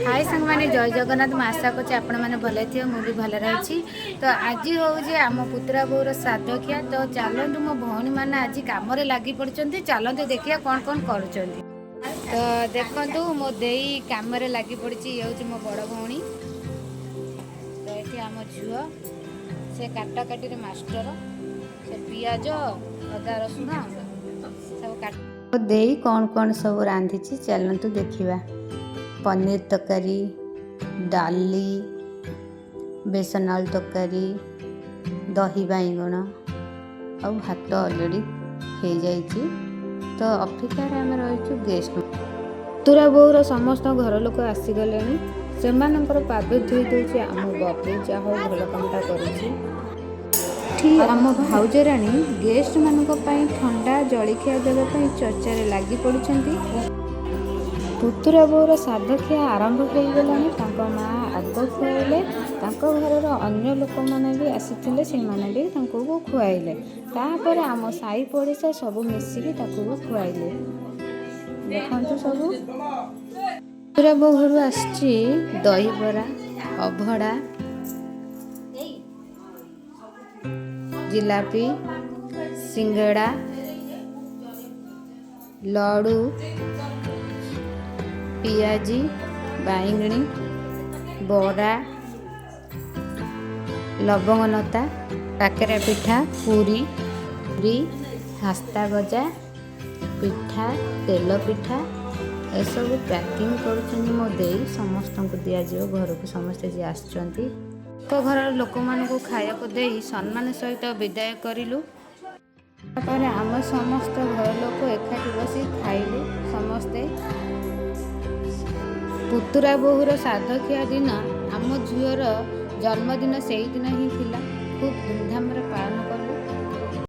High ସାଙ୍ଗମାନେ, ଜୟ ଜଗନ୍ନାଥ। ମୁଁ ଆଶା କରୁଛି ଆପଣମାନେ ଭଲରେ ଥିବେ, ମୁଁ ବି ଭଲରେ ଅଛି। ତ ଆଜି ହେଉଛି ଆମ ପୁତୁରା ବୋଉର ଶ୍ରାଦ୍ଧଖିଆ। ତ ଚାଲନ୍ତୁ, ମୋ ଭଉଣୀମାନେ ଆଜି କାମରେ ଲାଗି ପଡ଼ିଛନ୍ତି। ଚାଲନ୍ତୁ ଦେଖିବା କ'ଣ କ'ଣ କରୁଛନ୍ତି। ତ ଦେଖନ୍ତୁ, ମୋ ଦେଇ କାମରେ ଲାଗି ପଡ଼ିଛି। ଇଏ ହେଉଛି ମୋ ବଡ଼ ଭଉଣୀ। ତ ଏଠି ଆମ ଝିଅ, ସେ କାଟା କାଟିରେ ମାଷ୍ଟର। ସେ ପିଆଜ, ଅଦା, ରସୁଣ ସବୁ କାଟ। ଦେଇ କ'ଣ କ'ଣ ସବୁ ରାନ୍ଧିଛି, ଚାଲନ୍ତୁ ଦେଖିବା। ପନିର ତରକାରୀ, ଡାଲି, ବେସନ ଆଳୁ ତରକାରୀ, ଦହି ବାଇଗଣ ଆଉ ଭାତ ଅଲରେଡ଼ି ହେଇଯାଇଛି। ତ ଅପେକ୍ଷାରେ ଆମେ ରହିଛୁ ଗେଷ୍ଟ। ପୁତୁରା ବୋଉର ସମସ୍ତ ଘର ଲୋକ ଆସିଗଲେଣି। ସେମାନଙ୍କର ପାଦ ଧୋଇ ଦେଉଛି ଆମ ବବି। ଯାହା ହଉ, ଭଲ କାମଟା କରୁଛି। ଏଠି ଆମ ଭାଉଜ ରାଣୀ ଗେଷ୍ଟମାନଙ୍କ ପାଇଁ ଥଣ୍ଡା ଜଳଖିଆ ଦେବା ପାଇଁ ଚର୍ଚ୍ଚାରେ ଲାଗି ପଡ଼ିଛନ୍ତି। ପୁତୁରା ବୋଉର ଶ୍ରାଦ୍ଧଖିଆ ଆରମ୍ଭ ହୋଇଗଲାଣି। ତାଙ୍କ ମା ଆଗ ଖୁଆଇଲେ। ତାଙ୍କ ଘରର ଅନ୍ୟ ଲୋକମାନେ ବି ଆସିଥିଲେ, ସେମାନେ ବି ତାଙ୍କୁ ଖୁଆଇଲେ। ତାପରେ ଆମ ସାହି ପଡ଼ିଶା ସବୁ ମିଶିକି ତାକୁ ବି ଖୁଆଇଲେ। ଦେଖନ୍ତୁ ସବୁ। ପୁତୁରା ବୋଉ ଘରୁ ଆସିଛି ଦହିବରା, ଅଭଡ଼ା, ଜିଲାପି, ସିଙ୍ଗଡ଼ା, ଲଡ଼ୁ, ପିଆଜି, ବାଇଗଣୀ, ବରା, ଲବଙ୍ଗନତା, କାକେରା ପିଠା, ପୁରୀ, ଖାସ୍ତା ଗଜା ପିଠା, ତେଲ ପିଠା, ଏସବୁ ପ୍ୟାକିଂ କରୁଛନ୍ତି ମୋ ଦେଇ। ସମସ୍ତଙ୍କୁ ଦିଆଯିବ ଘରକୁ, ସମସ୍ତେ ଯିଏ ଆସିଛନ୍ତି। ଏକ ଘରର ଲୋକମାନଙ୍କୁ ଖାଇବାକୁ ଦେଇ ସମ୍ମାନ ସହିତ ବିଦାୟ କରିଲୁ। ତାପରେ ଆମ ସମସ୍ତ ଘର ଲୋକ ଏକାଠି ବସି ଖାଇଲୁ ସମସ୍ତେ। ପୁତୁରା ବୋହୂର ଶ୍ରାଦ୍ଧଖିଆ ଦିନ ଆମ ଝିଅର ଜନ୍ମଦିନ ସେଇଦିନ ହିଁ ଥିଲା।